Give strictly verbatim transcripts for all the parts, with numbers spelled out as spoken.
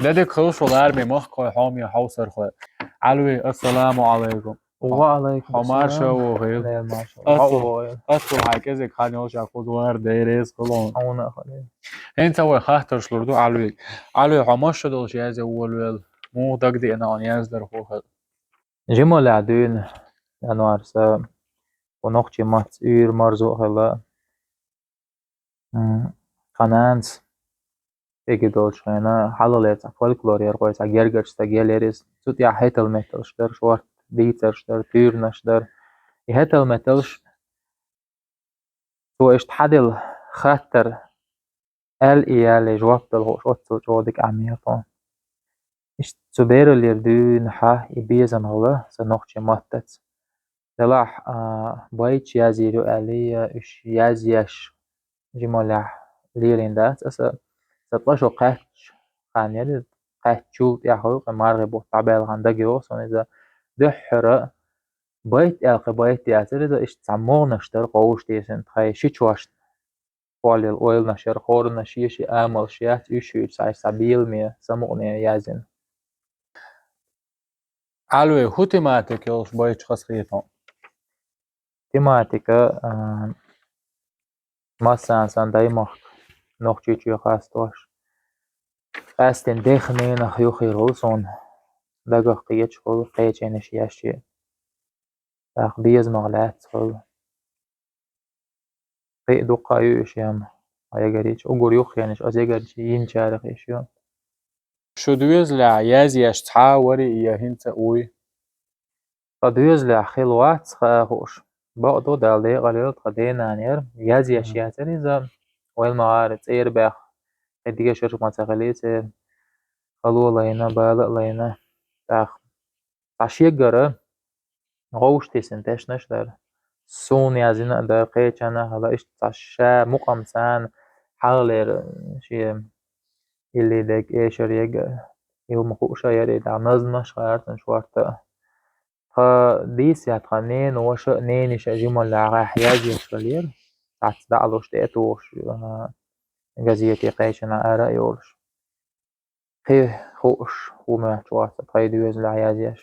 Де дика хуьлда шун, лараме махкахой, хьоме хьовсархой. Ӏалви, ассаламу Ӏалайкум. Ва Ӏалайкум ассалам. Хьо марша вогӀийла. Ле, марша. Ас ву, ас ву хьай кӀезига хан йолча кхузара дайрес хилон. Хьуна хиле. ХӀинца вай хаттарш лур ду Ӏалвига. Ӏалви, хьо маша долуш язъян волавелла, муха дагадеана хьуна яздархо хила? Жималехь дуьйна, январь са, кху нохчийн маттаца уьйр-марзо а хилла. М, тхан нанас кегий долчу хенахь, хьалхалера цхьа фольклор яра, кхой цхьа гергарчу стаг елера иза. Цу тӀехь хӀетал-метталш дара, шорта дийцарш дара, туьйранаш дара. И хӀетал-метталш цо иштта хьаделла хаттар аьлла и ялле жоп дала хууш, оццул чӀогӀа дика Ӏамийра тхуна. Иштта цу бераллера дуьйна хьан и безам хилла сан нохчийн маттаца. Делахь, а, байташ язйийр ю аьлла, я уьш язъеш жималехь лелийна дац аса. Сан ткъа шо кхаьчча хан яра иза, кхаьччул тӀаьхьа, кхин мархи бутт дӀабаьлла хан дагайогӀу суна иза. Дуьххьара байт аьлла кхин байт яцара иза, иштта цхьа могӀанаш дара къовсуш дийцина тхайн ши чошна. Кхоллал ойланаш яра, хӀоранна шен-шен амалш яц, уьш-уьш цхьа, цхьа беламе, самукъане язйина. Ӏалви, хӀун тематика йолуш байташ хазахета хьуна? Тематика, а, массарна санна даймахка, Нохчийчоь хастош. Къаьсттина дех-ненах юххера хуьлу суна, дагах кхеташ хуьлу, кхеченаш еш. ТӀаккха безамах лаьцна хуьлу. Кхин а дуккха а ю уьш, ям, хьан ягарийча, уггар юххенаш аса ягарчий йинчарах йиш ю. Шу доьзалехь язъеш цхьа а варий я хӀинца а вуй? Тха доьзалехь хилла вац, хаа хууш. Бакъду, Дала декъал йойла, тхан денана яра. Язъеш яцара иза, ойла ма гӀара, цӀера баьхна, кхин дешарш ма ца хилий церан. Хало а лайна, бала а лайна. ТӀаккха цхьа шегара гӀовш тесна тешнаш дара. Суна язйина а дара, кхечанна а хилла, иштта цхьа ша мукъамца хьалхалера шен илли дерг, эшар ерг, и хӀума хууш а яра, и дӀа назманаш а гӀерташ шорта. Тха дийца тхан ненан ваша а, ненаш а жималлехь язъеш хиллера, цхьацца дӀа а луш, тӀе а тухуш, а, газете кхечанна ара а йолуш. Кхин хууш хӀума моьттуш вац тхайн доьзалехь язъеш.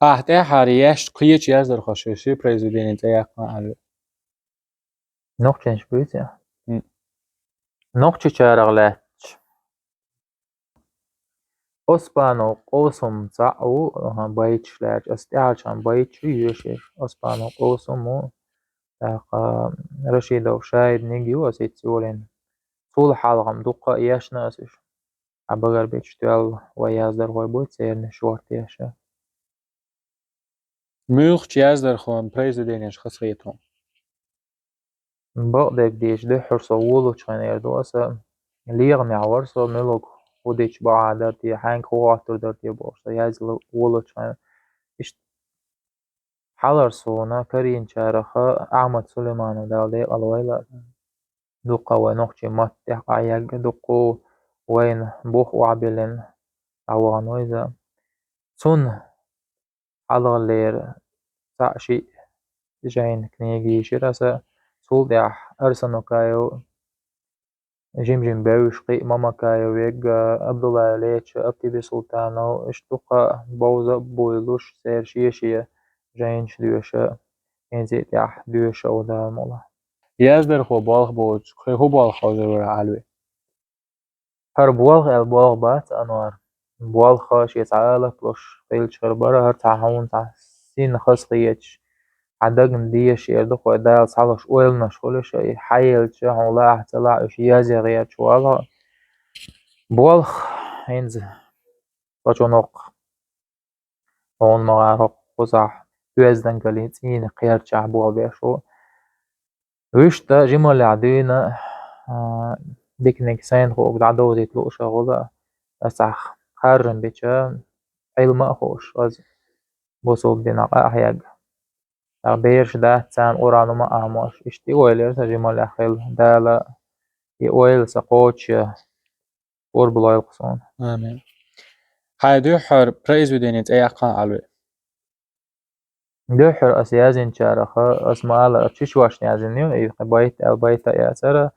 Ахь тӀаьххьара еш кхечу яздархошна ши произведени цӀе яккхина, Ӏалви? Нохчийчоьнаш буьйцу? М. Нохчийчарах лаьтташ. Оспанов Къосум цхьаъ ву, аха, байташ лаьтташ. Аса тӀаьхьарчу хенахь байташ ю йоьшуш. Оспанов Къосум ву, тӀаккха Рашидов Шайдниг ю аса хӀинца йолийна. Цул хьалха-м дуккха а ешна аса уьш. Хьан багарбечу тоьлла вайн яздархой буй, церан шорта еш. Муьлхачу яздархойн произведенеш хазахета хьуна? Бакъдерг дийцича, дуьххьара со волучу хенахь эр ду аса, легӀамехь вара со, муьлхарг хӀун дича бакъахьа дара те, хьаьнга хӀун хоттур дара те бохуш, со язъяла волучу хенахь. Иштта хьалхара суна карийначарах Ахьмад Сулайманов, Дала декъал войла, дуккха вайн нохчийн матта тӀехь къахьегна, дуккха вайна бух охьабиллина дӀавахана ву иза. Цунна хьалхалера цхьаъ-шиъ жайна книга йийшира аса, цул тӀаьхьа Арсанукаев, жим-жим бевзаш кхин а, Мамакаев Вега, Абдуллаев Леча, Аптиби Султанов, иштта дуккха а бовза а буйлуш, церан шен-шен жайнаш доьша, хӀинца а тӀехь доьша а ву, Дала мукъ лахь. Яздархо болх боцуш, кхин хӀун болх хозур вара, Ӏалви? ХӀара болх аьлла болх бац, Анвар. Болх шен цхьа алапа луш хилча хир бара, хӀара цхьа хьуна цхьа син хазахеташ, хьан дагна дезаш эр ду, кхой Дала схьалуш ойланаш хуьлуш, и хьаелча, хьуна лаахь ца лаахь, уьш язъян гӀерташ валахь. Болх хӀинца кхачо ноккха. Хьуна ма-гӀара, хӀокху кхузахь оьздангаллин цӀийнан кхерчахь болх беш ву. Вуьшта жималлехь дуьйна, а, диканиг сайна хуург дӀадовзийта лууш а гӀула, аса харжам бича, Ӏилма а хууш, аса бусулба динах къа а хьегна. ТӀаккха бераш дац царна, Къуръан ма Ӏамош, иштта и ойла яра сан жималлехь хилла. Дала и ойла сан кхочушъян къурбан лойла-кх суна. Амин. Хьайн дуьххьара произведени цӀе яккхахьа, Ӏалви? Дуьххьара аса язйинчарах, аса ма-аллара, чечошна язйина ю, и кхин байт аьлла байт а яцара.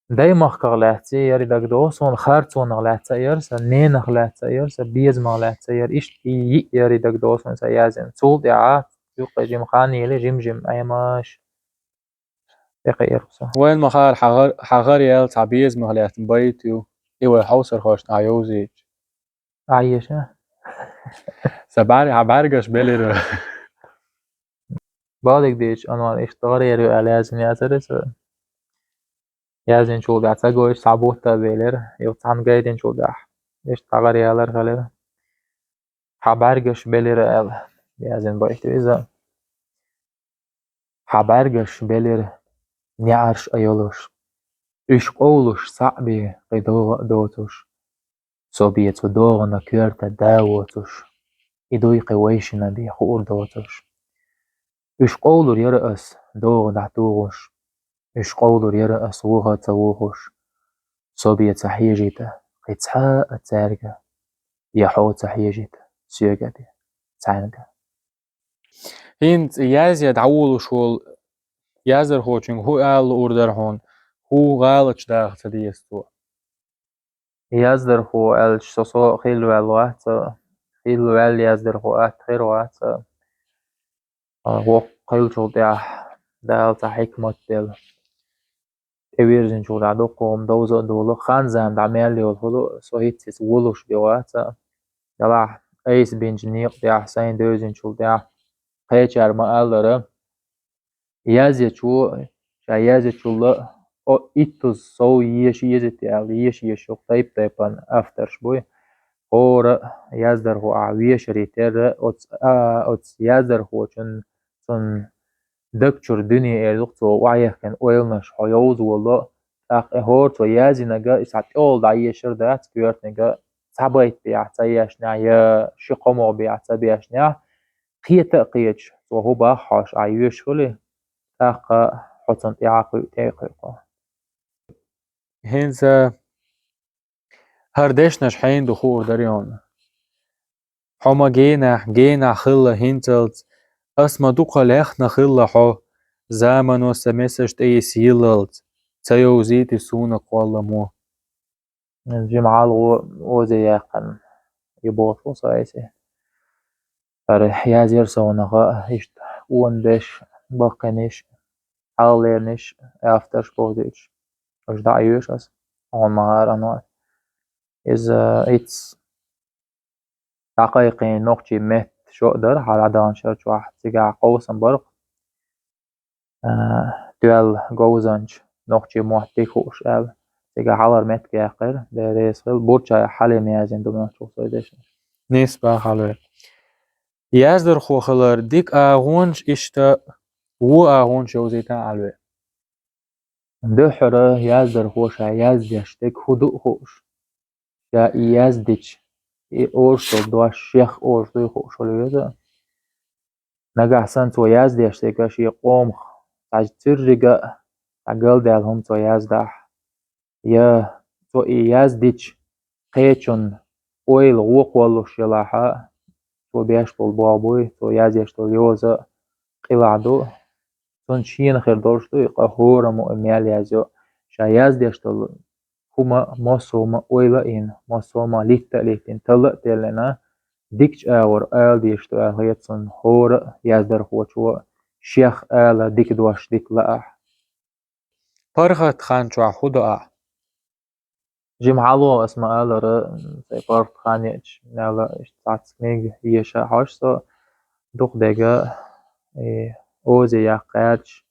Даймахках лаьцци яри дагадогӀу суна, харцонах лаьцци яр са, ненах лаьцци яр са, безамах лаьцци яр, иштта и йиъ яри дагадогӀу суна са язйина. Цул тӀаьхьа юккъе жим хан ели, жим-жим Ӏемаш. ТӀекхиира со. Вайн ма хаар хьагӀар, хьагӀар ял цхьа безамах лаьцна байт ю, и вай хьовсархошна Ӏайовзийча. Ӏайеша? Са бӀар-, хьа бӀаргаш белира. Балик дийча, Анвар, иштта гӀар яр ю аьлла язйина яцара со. Язйинчул тӀаьхьа ца гойш, цхьа бутт а белира, юха цхьана гайдинчул тӀаьхьа. Иштта гӀар ялар хилира. Хьа бӀаргаш белира аьлла язйина байт ю иза. Хьа бӀаргаш белира, неӀарш а йолуш. Уьш къовлуш цхьаъ бен кхин догӀа а доцуш. Со бен цу догӀана коьрта да воцуш. И дуй кхин вайшина бен хуур доцуш. Уьш къовлур яра ас догӀа дӀатухуш. Уьш къовлур яра ас вуха а ца вухуш. Со бен ца хьежийта кхин цхьа а цаьрга, я хьо ца хьежийта соьга бен цхьаьнга. ХӀинца язъян дӀаволуш волу яздархочуьнга хӀун ала луур дара хьуна, хӀун гӀалаташ даха ца деза цо? Яздархо аьлча, со, со хилла ваьлла вац, хилла ваьлла яздархо атта хир вац. А, воккха хиллачул тӀаьхьа Дала цхьа хьикмат делла. ТӀевирзинчул тӀаьхьа дуккха хӀума довза а долу, хан-зама дӀа мел йолу хуьлу, со хӀинца иза волуш бен вац. Делахь айса бинчу некъа тӀехь сайн девзинчул тӀаьхьа кхечара ма-аллара, язъечо, ша язъечул а, о, иттаза сов еша еза те аьлла, еша езаш йолу тайп-тайпана авторш буй. ХӀора а яздархо ахь вешарий терра, оцу, а, оцу яздархочун, цунна даг чуьра дуьне эр ду-кх цо охьаехкина ойланаш хьо йовза волу, тӀаккха и хӀора цо язйинарг и цхьа тӀехула дӀаешар дац коьртаниг, цхьа байт бехь ца ешнехь я ши кхо могӀа бехь ца бешнехь, кхета а кхеташ, цо хӀун бах хьоьжуш ахь йоьшуш хуьлий, тӀаккха хьо цунна тӀаьхьа кхуьу, тӀе а кхуьу кхо. ХӀинца хӀара дешнаш хьенан ду хуур дара хьуна. Хьо ма генахь, генахь хилла хӀинцалц, ас ма дукха лехна хилла хьо, замано сан месаш тӀе йиса йиллалц, ца йовзийти суна кхолламо. Жимма хьалха озе яьккхина и бохуш ву со айса. ХӀара язъяра совнаха иштта къона беш, баккхийнаш, хьалхалернаш, авторш бохуьйтуш. Уьш дӀа а йоьшу ас, хьуна ма-аллара, Анвар. Иза, э, итс дӀакхайкхийна нохчийн меттан шо а дара хьалха дӀадаханчу шарчохь, цигахь къовсам бара-кх, а, тоьлла говзанча нохчийн мотт дика хууш аьлла. Цигахь хьалхара меттиг яьккхира, Дела реза хила, Бурчаев Хьалима язйина ду муьлххачул сайн дешнаш. Нийса боху хьалха. Яздархо хилар дика агӀонаш иштта вон агӀонаш йовзийта Ӏалве. Дуьххьара яздархо ша яздеш дерг хӀун ду а хууш, ша и яздича, и олуш долу дош шех олуш дуй хууш хуьлу веза. Нагахь санна цо яздеш дерг шен къомах цхьа цуьрриг а, цхьа галдаьлла хӀума цо яздахь, я цо и яздича, кхечунна ойла вон кхоллуш елахь а, цо беш болу болх буй, цо язъеш долу йоза а къилахь ду. Цунна шена хир долуш ду и, къа хӀораммо и мел язйо. Ша яздеш долу хӀума массо а хӀума ойла а йина, массо а хӀума литта а литтина, талла а теллина, дикачу агӀор ала дезаш ду аьлла хета цунна хӀора а яздархочо, шех ала дика дош дика лаахь. ПаргӀат хан чохь хӀун до ахь? Жимма хьалха ас ма-аллара, сайн паргӀат хан еача, мелла иштта цхьацца книга еша а хьожуш со, дукха дега, и озе яккха гӀерташ,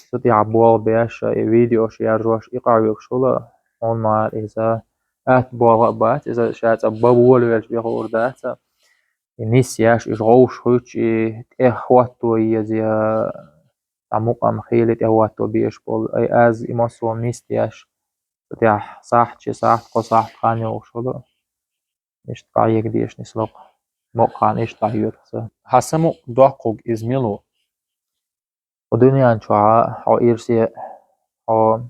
цу тӀехь болх беш, и видеош яржош, и къахьоьгуш хуьлу, хьуна ма-аллара, иза атта болх а бац, иза ша цкъа бан волавелча бен хуур дац. И нисъеш, уьш гӀовш хуьттуш, и тӀехӀотто еза, я цхьа мукъам хили тӀехӀотто безаш болу, ай аз и массо а нисдеш, цу тӀехь сахьт, ши сахьт, кхо сахьт хан йогӀуш хуьлу. Иштта къахьега дезаш нисло-кх. Боккха хан иштта къахьоьгу сан. Хьан самукъа доккхуг иза мила ву? Кху дуьнен чохь хьо ирсе, хьо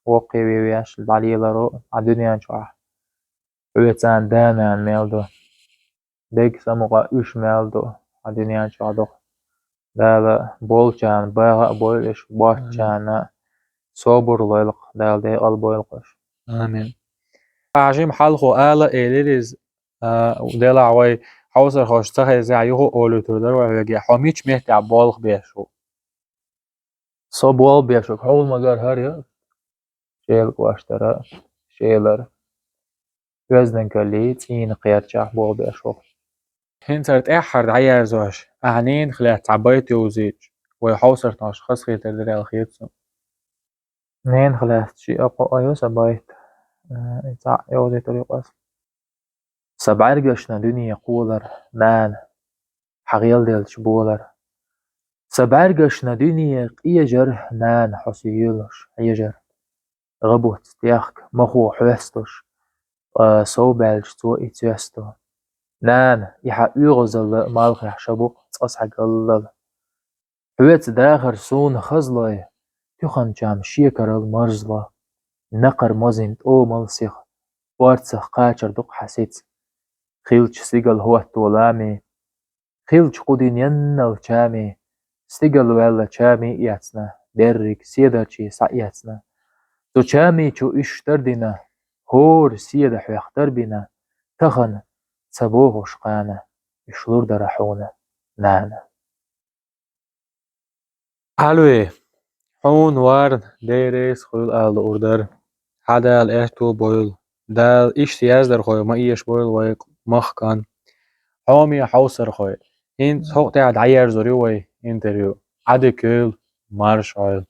воккхавеш дӀалеларо, хьан дуьнен чохь хьоьца да-нана мел ду. Дегга самукъа уьш мел ду хьан дуьнен чохь дукха. Дала болчарна багӀа а бойла уьш, боцчарна Собар лойла-кх, Дала декъал бойла-кх уьш. Амин. Хьажим хьалхо ала элира иза, а, делахь вай хьовсархошца ца хезахь, юха а олуьйтур дара вай хьоьга, хьо мича меттехь болх беш ву. Со болх беш ву, хьуна ма-гарра, хӀара ю Шелан кӀоштара, Шелара. Оьздангаллий, цӀийнан кхерчахь болх беш ву. ХӀинца хӀара тӀаьххьара дӀаерзош, ахьа ненах лаьцна цхьа байт йовзийтича, вай хьовсархошна хазахетар дара аьлла хета суна. Ненах лаьцна ши акхо а ю сан байт, э, и цхьаъ йовзийтар ю-кх ас. Сан бӀаьргашна дуьне кхолар, нана, хьан гӀелделча болар. Сан бӀаьргашна дуьне къежар, нана, хьо соьлуш хьежар. ГӀа буц, техка, махо хьоьстуш, ткъа сов баьлча цо и цоьсто. Нана, и хьан оьгӀазалла малхехь ша бу-кх цкъа схьагаллал. Хьоьца дахар суна хазлой, туьхан чам шекарал марзло. Накхара мозин тӀомал сиха, орцах кхачар ду-кх хьан сица. Хилча сигала хӀотто лами, хилча кху дуьненал чами, стигала ваьлла чами эцна, дерриг седарчий схьаэцна. Цу чами чу уьш тардина, хӀора седа хьох тарбина, тахана ца бохуш кхана, уьш лур дара хьуна, нана. Ӏалве, хьуна варна дерригаш хуьлу ала луур дара. Хьан Дала аьтто бойла. Дала иштта яздархой ма эшабойла вай махкан. Хьоме хьовсархой, хӀинца хӀокху тӀехь дӀаерзор ю вай интервью. Ӏадика йойла, марша Ӏойла.